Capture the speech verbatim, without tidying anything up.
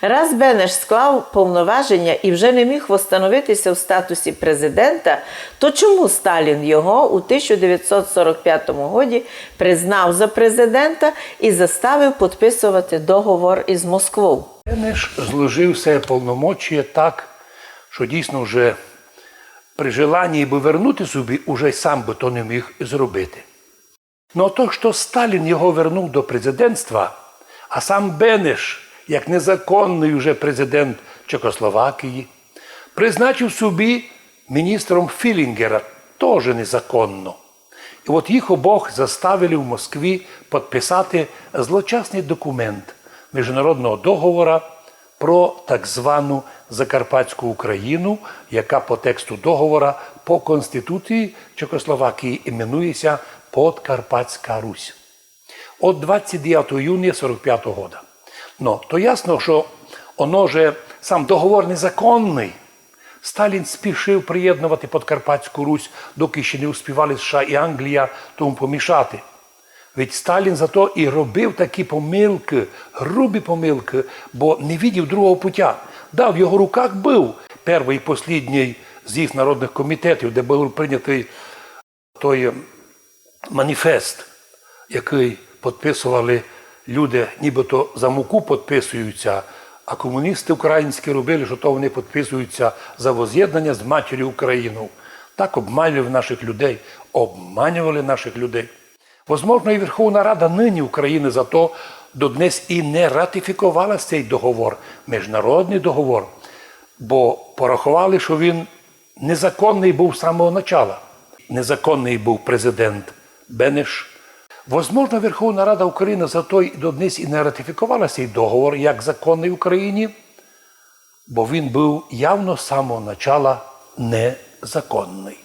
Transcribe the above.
Раз Бенеш склав повноваженя і вже не міг восстановити ся в статусі президента, то чому Сталін його у тисяча девятьсот сорок пятому годі признав за президента і заставив підписувати договор із Москвою? Бенеш зложив все повномочіє так, што дійсно вже при желанні бы вернути собі, уже й сам бы то не міг зробити. Но то, што Сталін його вернув до президентства, а сам Бенеш, як незаконный уже президент Чехословакії, призначив собі міністром Філінгера, тоже незаконно. І от їх обох заставили в Москві підписати злочасный документ міжнародного договора про так звану Закарпатську Україну, яка по тексту договора по Конституції Чехословакії іменує ся Подкарпатська Русь. От двадцять девятого юня сорок пятого года. Но то ясно, што оно же сам договор незаконный. Сталін спішив приєднувати Подкарпатську Русь, доки ще не успівали США і Англія тому помішати. Ведь Сталін зато і робив такі помилкы, грубі помилкы, бо не видів другого путя. Да, в його руках быв первый і послідній з'їзд народных комітетів, де быв прийнятый той маніфест, якый підписовали люди, нібыто за муку підписуються, а комуністы українські робили, што то вони підписуються за возз'єднання з матір'ю Українов. Так обманювали наших людей, обманювали наших людей. Возможно, і Верховна Рада нині Україны зато доднес і не ратифіковала сей договор, міжнародный договор, бо пораховали, што він незаконный быв з самого начала. Незаконный быв президент Бенеш. Возможно, Верховна Рада Україны зато й доднес і не ратифіковала сей договор як законный Україні, бо він быв явно з самого начала незаконный.